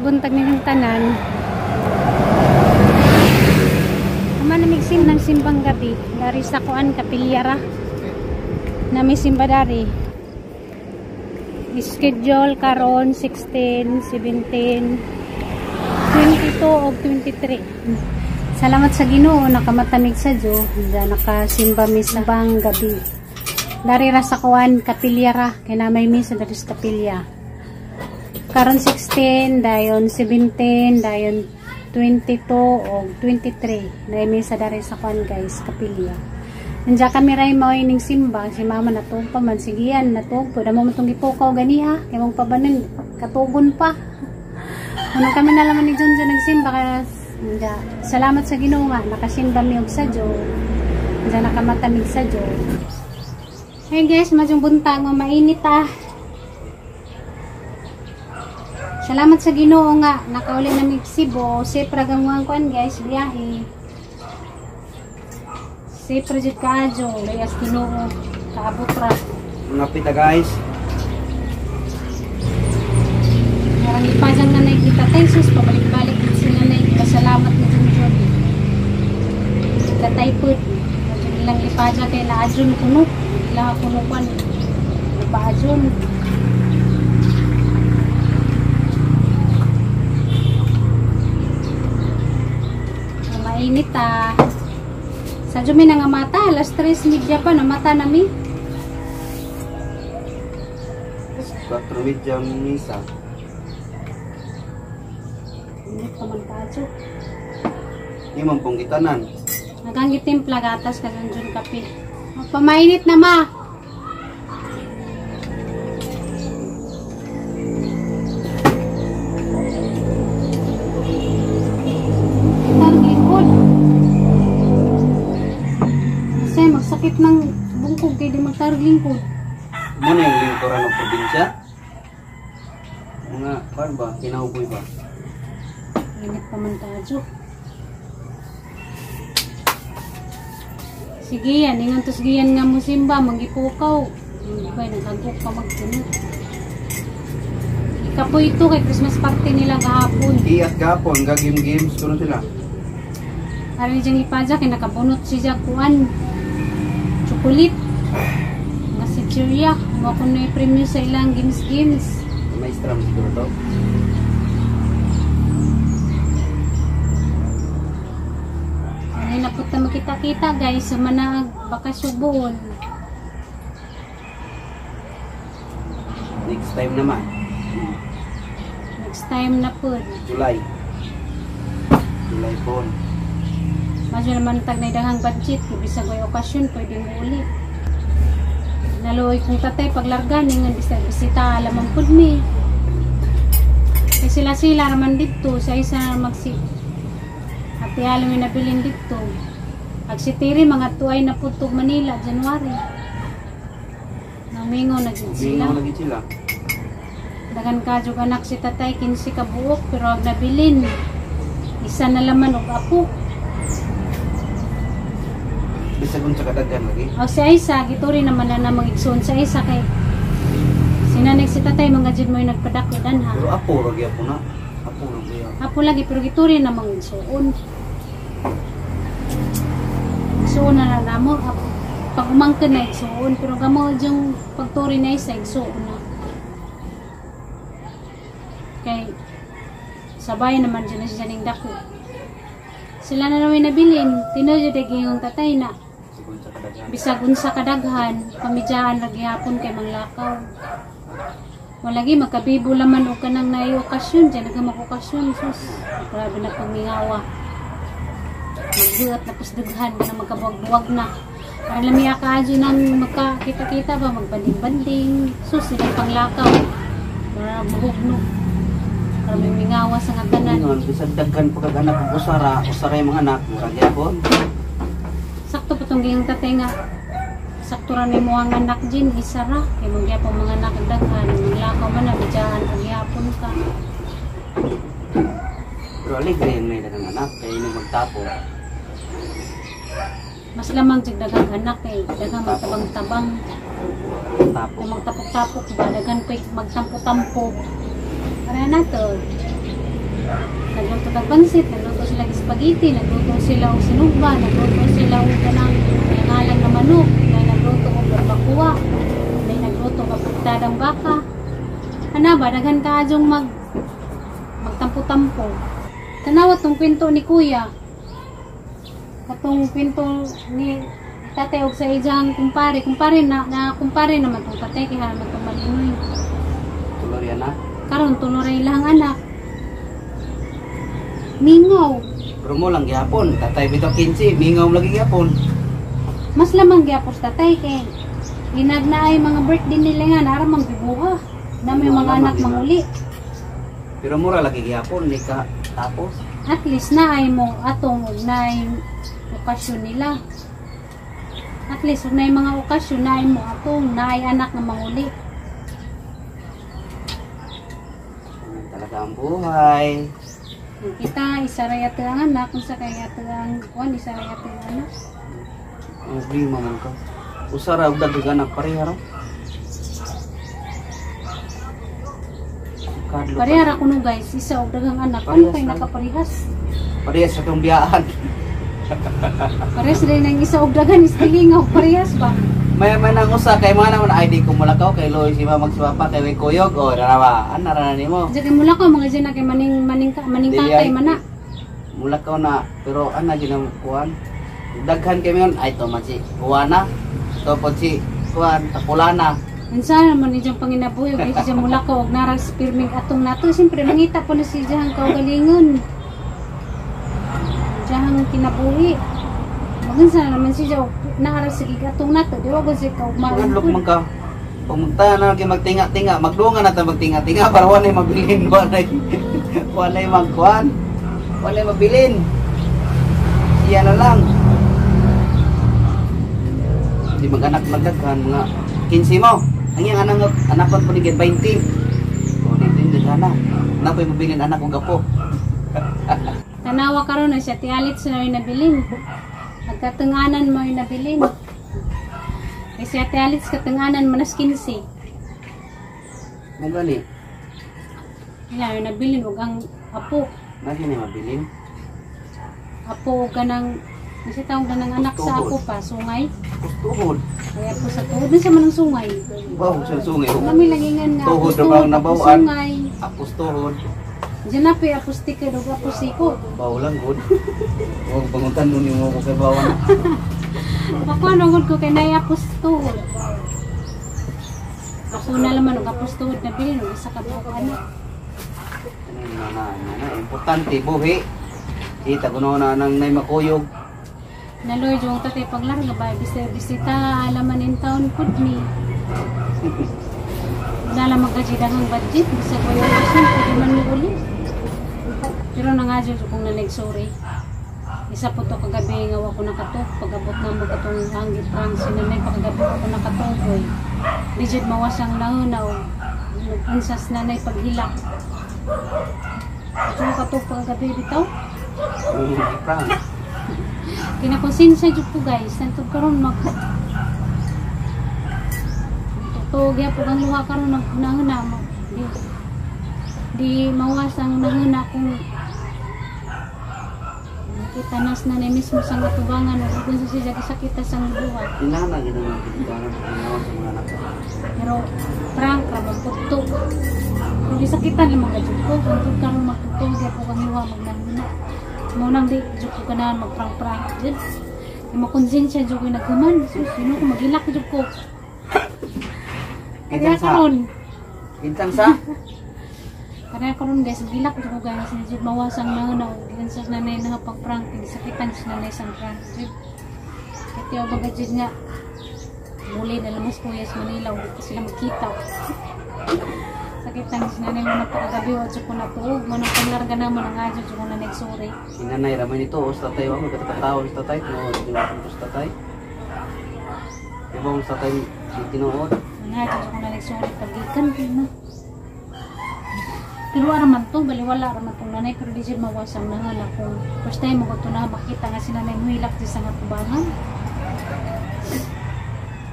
Buntag ninyong tanan. Ama namigsim ng simbang gabi. Dari sa kuan kapilyara. Nami simba dari. Schedule karon 16, 17, 22 o 23. Salamat sa Ginoo nakamatamig sa Diyo. Nakasimba mi sa simbang gabi. Dari ra sa kuan kapilyara kay na may misa dari sa kapilya. Karon 16, dayon 17, dayon 22 o 23. Naay misa dari sa kuan guys, kapilya. Nandiyan kami ray mao ining simba, si mama natug pa man, sige yan, natug po. Damo mo itong gipukaw ganiha, kay mong pabanin, katugon pa. Unang kami nalaman ni Junjun nagsimba, kaya nandiyan, salamat sa Ginoo nga, nakasimba mi og sa Diyo. Nandiyan nakamatamig sa Diyo. Hey guys, madyong buntag, mainit ah. Salamat sa Ginoo nga nakauli na mig Cebu. Safe ra ang kuan guys, biyahe. Safe ra jud kaayo, layas Ginoo, kaabot ra. Ngapit na guys. Karang ipajang na nakita tayo sus pabalik-balik gid sila na pasalamat ni Junjun. Katay pud. Adyo lang ipaja kay naadyon kuno. Ila kuno kuan. Paadyon. Mainit ah. Sa Jumi na nga mata, alas 3:30 pa, namata nami. 4:30 misa. Init pa man kaadyo. Imong pong gitanan. Nagang gitimpla gatas ka Junjun kape. Magpamainit na ma. Kasi magsakit ng bungkog kay di magtarog lingkod. Muna yung lingkuran ng probinsya? Mga, paano ba? Kinauboy ba? Init pa man tayo. Sige yan, ingon tos giyan nga mo simba, magipukaw. Bay, naghagok pa magtunod. Ikapoy ito kay Christmas party nila gahapon. Iyat gahapon, gagame games kuno sila. Aron diyang ipadya, kay nakabunot siya kuan. Chocolate. Nga si Cheria. Mo ko na i-premyo sa ilang games games. Maestra mo siguro to. Ay napot na makita-kita guys sa manag bakasyon. Next time naman. Next time na po. July. July po. Madyo naman tag na idanghang budget, bisag way okasyon, pwede mo uli. Naluoy kong tatay paglarga, ningan bisag bisita alamang pud mi. Kay sila-sila raman dito, sa isa magsi. Ate alam yung nabilin dito. Ag si Tiri, mga tuay na putog Manila, January. Namingo na gid sila. Mingo na gid sila. Dagan ka jug anak si tatay, 15 ka buok, pero ag nabilin, isa na laman og apo. Bisag unsa kadaghan lagi. O si Aisa, gituri naman na namang igsoon sa Aisa kay sinanay si tatay mga jud mo'y nagpadako danha. Pero apo ra gyapon na. Apo ra gyapon. Apo lagi pero gituri namang igsoon. Igsoon na namo pag umangkon na igsoon pero gamo jung pagturi na Aisa igsoon na. Kay sabay naman jud na siya ning dako. Sila na naman nabilin, tinuod jud yung tatay na. Bisag unsa kadaghan, pamidyaan ra gihapon kay manglakaw. Walagi magkabibo laman og kanang naay okasyon, diyan naga mag-okasyon, sus. Grabe na pagmingawa. Magbuhat na pusdughan na magkabuwag-buwag na. Para lami kaadyo nang magkakita-kita ba magbanding-banding, sus sila panglakaw. Para mahugno. Para mingawa sa nga tanan. Ingon bisag daghan pa kag anak ug usara, usara yung mga anak, mura gyapon. Sakto po itong giyang tatay nga. Sakto ra ni mo ang anak Jin, isa ra. Kay mangyapon mga anak ang daghan, manglakaw man na, bidyaan, pagyapon ka. Pero aligre yung may daghang anak, kaya ini magtapo. Mas lamang jud daghang anak kay daghang magtabang-tabang. Tapo. Kung magtapok-tapok ba, daghan kay magtampo-tampo. Para na to. Nagluto kag pansit, nagluto sila og spaghetti, nagluto sila og sinugba, nagluto sila og kanang ngalan na manok, may nagluto og barbacoa, may nagluto og pritadang baka. Ana ba, daghan kaayong magtampo-tampo. Tanawa tong kwento ni Kuya. Katong kwento ni tatay og sa iyang kumpare, kumpare na, na kumpare naman tong tatay kay naman tong malinoy. Tulo riyan na. Karon tulo ra ilang anak. Mingaw. Pero mo lang gihapon, tatay bitaw 15, mingaw lagi gihapon. Mas lamang gyapon sa tatay kay inag na ay mga birthday nila nga nara mang bibuha. Na may mga anak manguli. Pero mura lagi gihapon ni ka tapos. At least na ay mo atong og naay okasyon nila. At least og naay mga okasyon na ay mo atong naay anak nga manguli. Ganun talaga ang buhay. Kita isa ra yato ang anak kung sa kay ato ang kuan isa ra yato ang anak. Ang problema man ka. Usa ra og dagdag anak pareha ra. Kadlo. Pareha ra kuno guys, isa og daghang anak. Ano Parehas kay lang. nakaparehas? Parehas sa tong biyaan. Parehas rin ang isa og daghan is dili nga og parehas ba? May man ang usa kay mga naman ID ko mulakaw kay Loy si mama magswapa kay may kuyog o rarawa. Ana ra na nimo. Diyan kay mula ko mga dyan na kay maning maning maning Dili tatay ay. mana. Mulakaw na pero ana gyud ang kuan. Daghan kay mayon ay to man si Juana. To pod si kuan Tapulana. Unsa naman ni diyang panginabuhi og siya mula ko og narang pirming atong nato. Siyempre mangita po na si diyang kaugalingon. Diyang kinabuhi. Magunsa naman siya og naara sige atong nato. Di wa gud siya kaugmaan Ngadlok pud. man ka. Pag magta na kay magtinga-tinga, magdungan na ta magtinga-tinga para wala mabilin, wala wala magkuan. Wala mabilin. Siya na lang. Di mag-anak magdaghan mga 15 mo. Ang iyang anak anak ko ni 20. O dito yung daghan na. Napoy mabilin anak ko gapo. Tanawa karon na siya tialit sa may nabilin. Pagkatunganan mo yung nabilin. Kasi Ate Alex katunganan mo nas 15. Mo gani. Wala yung nabilin ug ang apo. Nasi ni mabilin. Apo og kanang kasi tawag na ng anak sa apo pa, sungay. Kustuhod. Kaya po sa tuhod, sa man ang sungay. Wow, sa sungay. Mami langingan nga, Tuhod apos na bang tuhod, apos nabawaan? sungay. Apos tuhod. Diyan na po, apos tikod, ug apos sikot. Baw lang good. Huwag pangutan nun yung ko kay bawan. Pakuan ang ko kay nay apos tuhod. Ako na laman og apos tuhod na bilin og isa ka buok anak. Ano na na na importante buhi. Kita kuno na nang nay makuyog. Naloy yung tatay paglarga ba bisita bisita alaman in town pud ni. Wala lang magkajidagang budget bisag ko yung person pwede man mo uli. Pero nangadyo kung nalig sorry. Isa po to kagabi nga wa ko nakatug pag-abot na mo katong ang giprank si nanay pagkagabi ko nakatug oy. Di jud mawasang nauna og nag-unsas nanay paghilak. Ito katug pagkagabi bitaw. Prank. Kinakonsensya jud ko guys, nantog karon mag Totoo gyapon ang luha karon naghuna mo. Di mawasang nanguna kung nakita nas na ni mismo sa atubangan o kung sa siya sakita sang buhat. Inana gid ang ginagawa sa mga anak. Pero prank ra man pudto. Pero gisakitan lang mga jud ko, hantod karon magtutong gyapon ang luha magnahuna. Mo nang di jud ko ganahan magprank-prank jud. Kay makonsensya jud ko naghuman. Sus, sino ko magilak jud ko. Kaya Kitang sa. karon, Kitang sa. kaya karon guys, gilak jud ko guys, hindi jud mawasang nahuna og giunsa sa nanay na pag-prank, gisakitan sa nanay sang prank jud. Kaya baga jud nga muli na lamas kuya sa Manila ug di sila magkita. Sakitan sa nanay mo na pagkagabi wa jud ko natuog, mo nang panglarga na mo nang adyo jud ko na nagsorry. Sinanay ra man ito os tatay wa magkatataw os tatay tinuod di ba os tatay. Di ba os tatay di tinuod? Nga jud ko na nagsorry pagikan na. Pero ara man to, baliwala ara man tong nanay, pero di jud mawasang nangala kung first time mo to na makita nga si nanay muhilak di sa nga tubangan.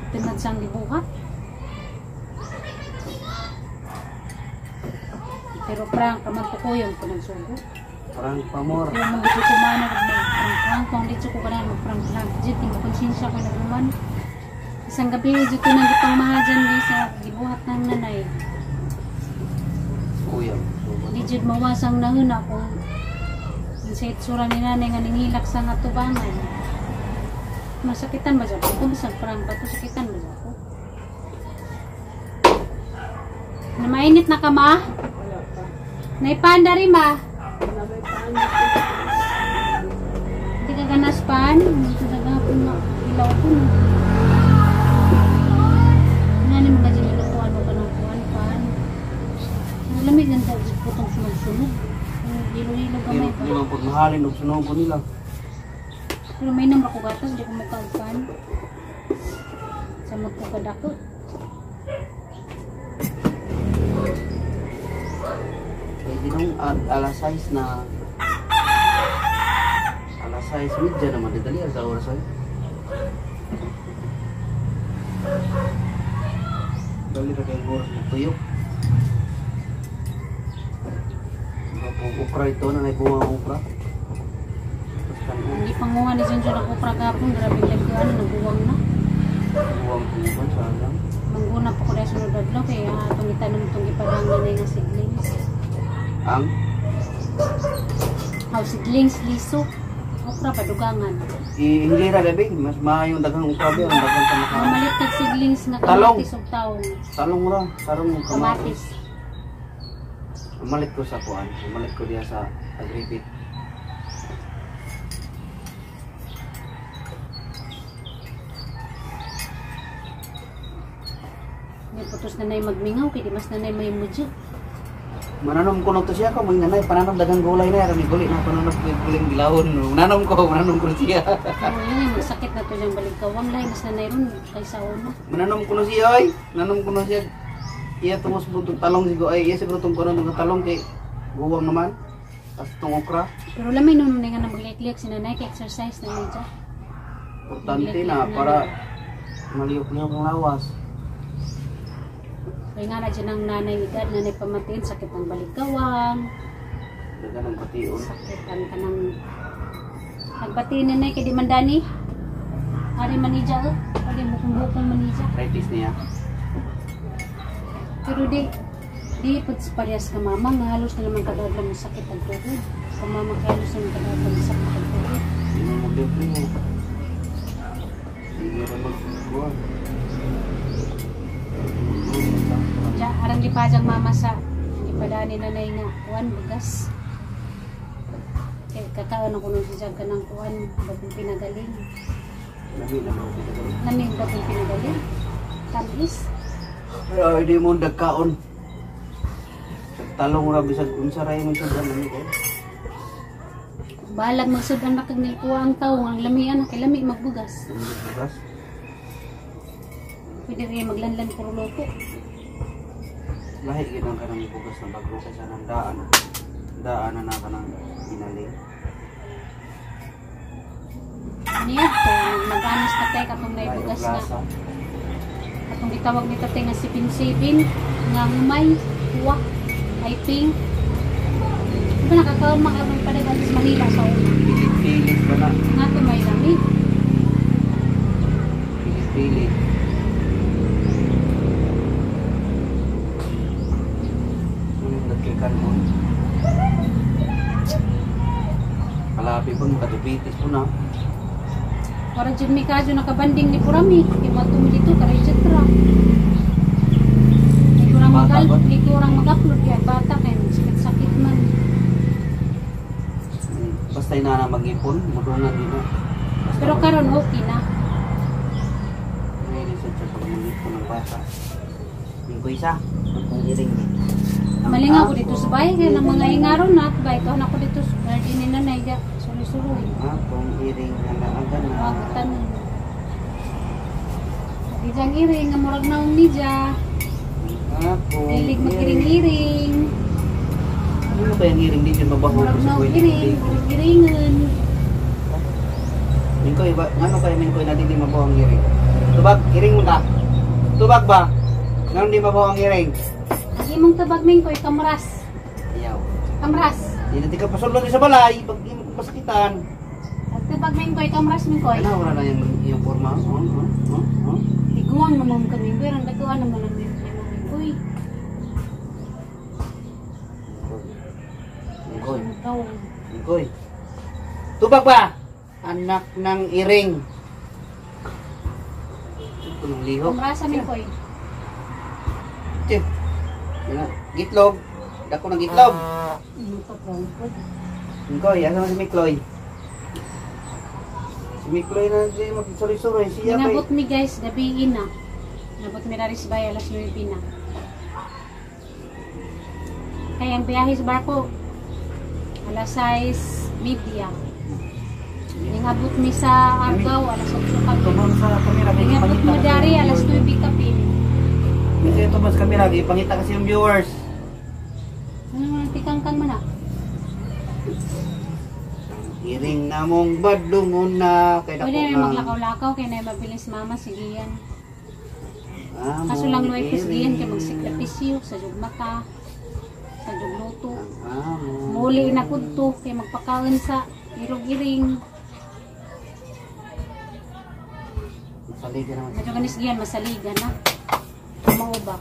Tingnan siyang gibuhat. Pero prank, kamagtukoyon ko nagsugo. Prank pa more. Pero mong dito ko man, mag-prank-prank. Kung dito ko ka na mag-prank-prank. Dito, mo konsensya ko naguman. Isang gabi, dito nang gipang mahajan di sa gibuhat ng nanay. Kuya. Di jud mawasang nahuna kung sa itsura ni nanay nga ningilak sa nga tubangan. Masakitan ba dyan ako? Bisag prank ba ito? Sakitan ba dyan ako? Na mainit na ka, ma? Wala pa. Naipanda rin, ma? Wala may paano. Hindi ka ganas pan? Hindi ka gagapon na ilaw ko. No? Nga ni mga dyan ilukuan mo ka ng kuan pan. Ang lamig ang tawag sa putong sunog-sunog. Hilo-hilo gamay pa. Di man pag mahalin og sunog ko nila. Pero may namra ko gatas, di ko makaagpan. Samot ko kadako. Kaya ginong alas 6 na alas 6:30 naman dali sa oras ay. Dali ra kay oras mo tuyok. Mga okra ito na may bunga ang okra. Hindi panguha ni Junjun ako okra gapon, grabe lagyan, naguwang na. Buwang tunguban sa alam. Mangguna pa ko dahil sunod adlaw kaya atong itanom itong gipadangan na yung seedlings. Ang Aw, seedlings, liso. Okra pa, dugangan. Ihilira gabi, mas maayong daghang okra ba, ang daghang ka maka. Mamalit kag seedlings nga Talong. kamatis ug taong. Talong ra, talong ug Kamatis. Umalit ko sa kuan, umalit ko diha sa agribit. May putos na na'y magmingaw, kay di mas na na'y may mudyo. Mananom ko to siya ko, may nanay, pananom daghang gulay na, rami guli na, pananom ko guling gilawon. Mananom ko siya. Oo, yun ay magsakit na to diyang baligkawang lahi, mas nanay ron kaysa una. Mananom ko no siya, oy. Mananom ko no siya. Iya tungos butong talong siguro, ay iya siguro tong kuno ng talong kay guwang naman. Tas tong okra. Pero lamay nun nga na magliak-liak si nanay kay exercise na medyo. Importante na para maliyok-liyok ang lawas. Kaya nga na dyan ang nanay edad, nanay pamatiin, sakit ang baligkawang, Dagan ang bation. sakit ang kanang nagbatiin nanay kay di man dani. Ari manija eh. Ari bukong-bukong manija. Arthritis niya. Pero di pud parehas ka mama, nga halos na naman kada adlaw masakit ang tuhod. Sa mama kay halos na naman kada adlaw masakit ang tuhod. Hindi mo magliyok-liyok. Hindi ra magkuhan. Ja, arang gipajang mama sa gipadani nanay nga kuan bugas. Kay kakaon ako nung si Jag kanang kuan bagong pinagaling. Lami na ba pinagaling? Lami bagong pinagaling. Tamis. Ay, di mo dagkaon. Talong ra bisag unsa ra imong sudan lami kay. Balag magsudan na kag nilkuha ang tawo ang lamian kay lami magbugas. Bugas. Pwede rin maglanlan puro luto. Lahi gid ang kanang bugas na bago kaysa nang daan. Daan na na kanang ginaling. Niya to, nag-anos tatay katong naibugas nga. Katong gitawag ni tatay nga sipin-sipin, nga humay, kuwa, ay pink. Di ba nakakaon mga abang pa sa Manila sa una? Pilit-pilit ba na? Nga to may lami. Pilit-pilit. Nagkikan mo. Kalabi pa, makadiabetes po na. Para dyan may kadyo nakabanding ni Purami. Di matumi dito, karay tra. Di ko orang mag-upload kaya bata kaya sakit-sakit man. Basta ina na mag-ipon, mudungan din na. Pero karon okay na. May research sa pag-ipon ng bata. Yung isa, ang iring. Malingaw ko dito sa bahay, kaya ng mga ingaron na at bahay. Ito ako dito sa garden ni nanay, suloy-suloy. Akong iring na naagan na. Wagutan. Dijang iring, nga murag naong nija. Akong Hilig magiring-iring. Ano ba yung iring dito? Mabaho Murag ko sa naong kuwin. iring, iringan. Mingkoy, ba? Ano kaya Mingkoy natin di mabaho ang iring? Tubag, iring mo ka. Tubag ba? Ngayon di mabaho ang iring? Ang imong tubag Mingkoy, kamras. Kamras. Di na di ka pasulod sa balay pag imo ko pasakitan. Agtubag Mingkoy, kamras Mingkoy. Ano wala na yung forma. Oh. Iguang naman kami, Mingkoy. Ang dakuan naman ang Mingkoy. Mingkoy. Ikaw. Mingkoy. Tubag ba? Anak ng iring. Ito ng lihok. Kamrasa Mingkoy. Che. Yan na. Gitlog. Dako ng gitlog. Ano to, brown food? Mingkoy, asa man si Mikloy? Si Mikloy na si magsuroy-suroy. Siya pa. Nabot mi guys, gabi na. Nabot mi raris bay alas 9 na. Kaya ang biyahe sa barko, alas 6:30. Ningabot mi sa Argao, alas 8 kape. Tubang sa kamera. Kay Ningabot ipangita mo kasi dari, yung alas viewers. 9 kape. Kasi tubang sa kamera. Kay ipangita kasi yung viewers. Ano man, tikangkang man na. Iring namong badlungon na. Kay dako Pwede na na. maglakaw-lakaw, kaya na mabilis mama, sige yan. Among Kaso lang luway ko sige yan, kaya iring. magsiklapisyo, sa jugmata, sa jugluto. Among Muli na kudto kay magpakaon sa irog-iring. Masaligan naman. Medyo ganis giyan masaligan na. Mao ba?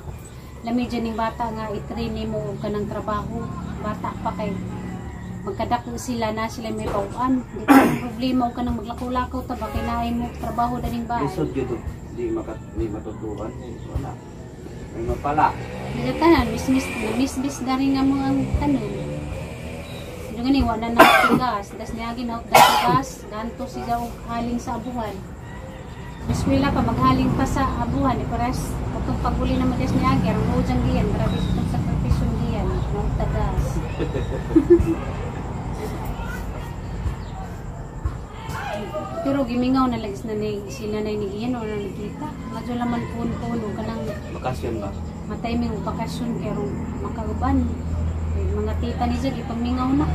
Lami dyan ning bata nga i-train nimo og kanang trabaho. Bata pa kay magkadako sila na sila may bawaan. Di ka ang problema og kanang maglakaw-lakaw ta ba kay naay mo trabaho daning bahay. Lisod yun. Di makat di matutuan. Eh, wala. May mapala. Medyo tanan mismis na mismis dari nga mo ang tanan. Medyo gani wala na tigas, das niagi na tigas, ganto siya og haling sa abuhan. Eskwela pa maghaling pa sa abuhan ni pares katong paguli na magas ni Ager mo jang giyan grabe sa itong sakripisyo giyan no tagas. Pero gimingaw na lagi na ni sila na ni giyan wala nagkita. Madyo laman pun-puno kanang Bakasyon ba? matay mi og bakasyon kay aron makauban. Kay mga tita ni Zag ipagmingaw na.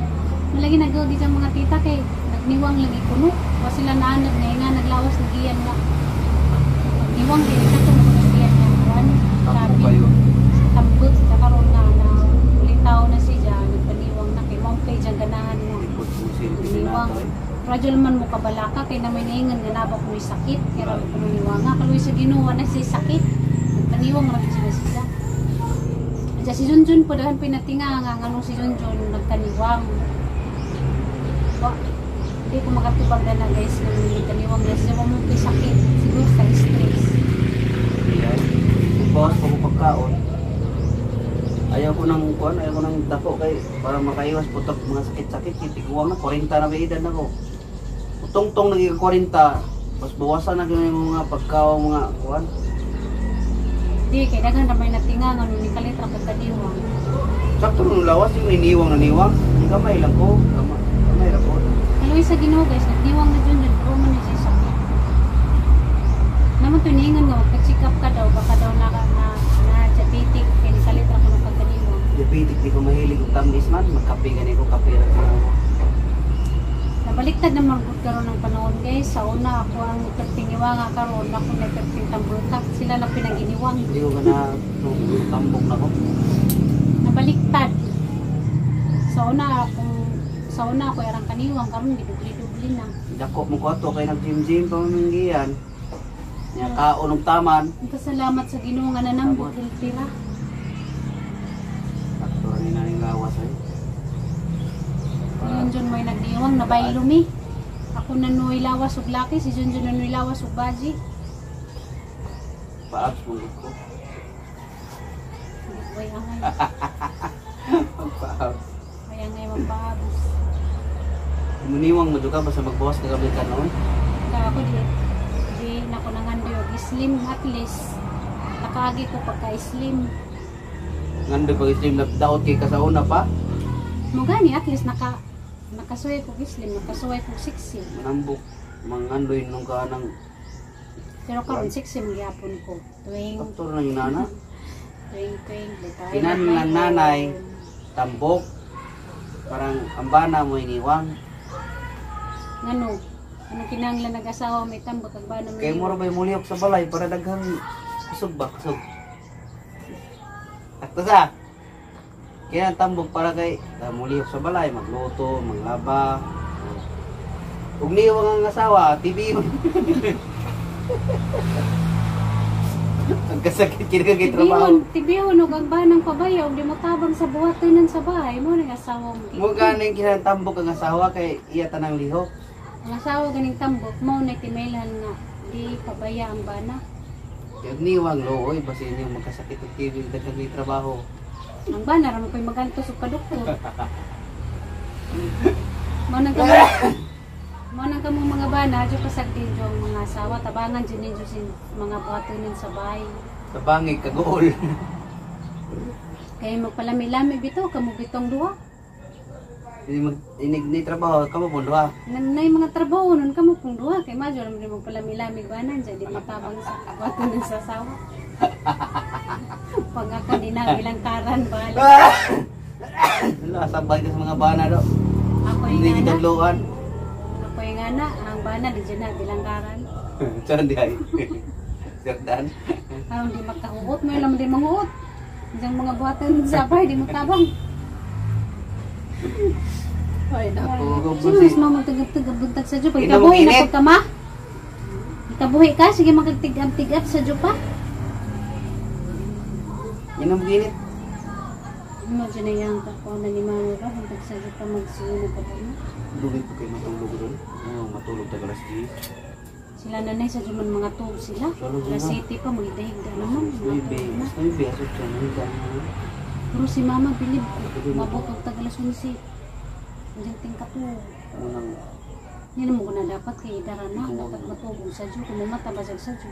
Malagi nagagi sa mga tita kay nagniwang lagi kuno. Wa sila naanad na nga naglawas na giyan nga. Nagniwang kay kato mo giyan nga kuan. Tampo Sabi kayo. sa tambot sa karon nga na ulitaw na siya nagpaniwang na kay mao kay diyang ganahan nga. Ikot mo silbi Niwang. na eh. Radyo man mo kabalaka kay naman naingan nga naba ko may sakit kay ra ko niwanga kaluoy sa Ginoo na siya sakit. Nagpaniwang ra gid sila siya. Adya si Junjun po daghan pinatinga nga nganong si Junjun nagkaniwang. Wa di ko makatubag na na guys nga nagkaniwang na siya mo kay sakit siguro sa stress. Yan. Bawas ko pagkaon. Ayaw ko ng kuan, ayaw ko ng dako kay para makaiwas putok mga sakit-sakit kay tiguang na 40 na ba edad nako. Tungtong naging 40, mas bawasan na gyud yung mga pagkaon mga kuan. Di kay daghan ra may natinga nga ni kalit ra pagkaniwang. Sakto nung lawas yung niniwang na niwang, ang gamay lang ko, gamay, gamay ra ko. Kaluoy sa Ginoo guys, nagniwang na Junjun pero man na siya sakit. Naman tuningan nga magpa-check up ka daw baka daw na na, na diabetic kay nikalit ra kuno pagkaniwang. Diabetic di ko mahilig og tamis man, magkape gani ko, kape ra ko. Nabaliktad naman gud karon ng panahon guys. Sa una ako ang pertingiwanga karon ako na perting tambutak sila na pinaginiwang. Hindi ko gana nung tambok na ko. Nabaliktad. Sa una akong sa una ako arang kaniwang karon gidubli-dubli na. Dako mo ko ato kay nag-gym-gym pa man giyan. Nya kaon og taman. Pasalamat sa Ginoo nga nanambot healthy ra. Sakto ra ni naning lawas ay. Junjun mo'y nagniwang nabaylo mi. Ako nanuy lawas ug laki si Junjun nanuy lawas ug baji. Paabs mong gud ko. Way angay. Paabs. Way angay magpaabos. Muniwang mo jud ka basta magbawas ka gabi ka noon. Kaya ako di di nako nangandoy og slim at least nakaagi ko pagka slim. Ngando pag slim na daot kay ka sa una pa. Mo gani at least nakasuway ko og slim, nakasuway ko sexy. Manambok mangandoy nung ka nang Pero karon sexy man gyapon ko. Tuwing doktor na yung nana. tuwing tuwing bitay. Kinan ng nanay. Tambok. Parang ambana mo iniwang. Ngano? Ano kinahanglan nag-asawa may tambak kag bana may Kay mo ra bay mulihok sa balay para daghang kusog ba kusog. Sakto sa. Kaya ang tambok para kay mulihok sa balay, magluto, maglaba. Ug niwang ang asawa, TV yun. Ang kasakit kini kay trabaho. Tibihon, tibihon og ang banang pabaya og di mo tabang sa buhatonan sa bahay mo ning asawa mo. Mo ganing kinatambok ang asawa kay iya tanang lihok. Ang asawa ganing tambok mo na timelan nga di pabaya ang bana. Kay og niwang looy basin yung magkasakit og TV daghang ni trabaho. Ang bana ra mo koy magantos og kadoktor. Mo nang kamo mo nang kamo mga bana adyo pasagdi jo ang mga asawa tabangan jud ninyo sin mga buhatonan sa bahay. Sa bangig kagool. Kay magpalami-lami bitaw kamo bitong duha. Ini mag inig ni trabaho kamo pun duha. Nanay mga trabaho nun kamo pong duha kay madyo naman di magpalami-lami banan dyan di matabang sa buhatonan sa asawa. Pag ako di na bilang karan bala. Wala sabay ka sa mga bana do. Ako yung Hindi nga na. kitadloan. Ako yung nga na. Ang bana di dyan na bilang karan. Charan di ay. Sir Dan. Aron di makahuot mo lang di manguot. Diyan mga buhatan sa bahay di matabang. Ay nako, Sino mas mamagtagap-tagap buntag sa Diyo? Pag Ina mo ikabuhi na init. pag kama. Ikabuhi ka, sige magtigap-tigap sa Diyo pa. Inom ginit. Ano dyan na yung kakuha na ni Mama ba? Buntag sa Diyo pa magsunog pa ba? Dugay ko kay matulog ron. Ano, matulog tag alas 10. Sila nanay sa Diyo man mga tuog sila. Salo Alas sila. 7 pa, magdahigda naman. Nuebe, Mga alas 9, alas 8, nuebe. Pero si Mama bilib ko, mabot og tag alas 11. Diyan tingka to. Unang Hindi naman ko na dapat kay idara na, dapat matubog sa Diyo, kung mamata basag sa Diyo.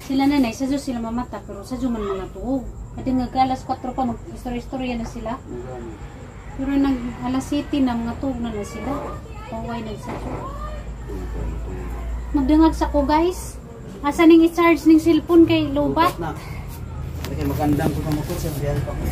Sila nanay, sa Diyo sila mamata, pero sa Diyo man mga tuog. Kadi nga alas 4 pa, mag-istorya-istorya na sila. Pero nag alas 7 na, mga tuog na na sila. Paway na sa Diyo. Magdangag sa ko guys. Asa ning i-charge ning cellphone kay lobat? Na. Kaya magandang ko sa motor sa biyan pa ko.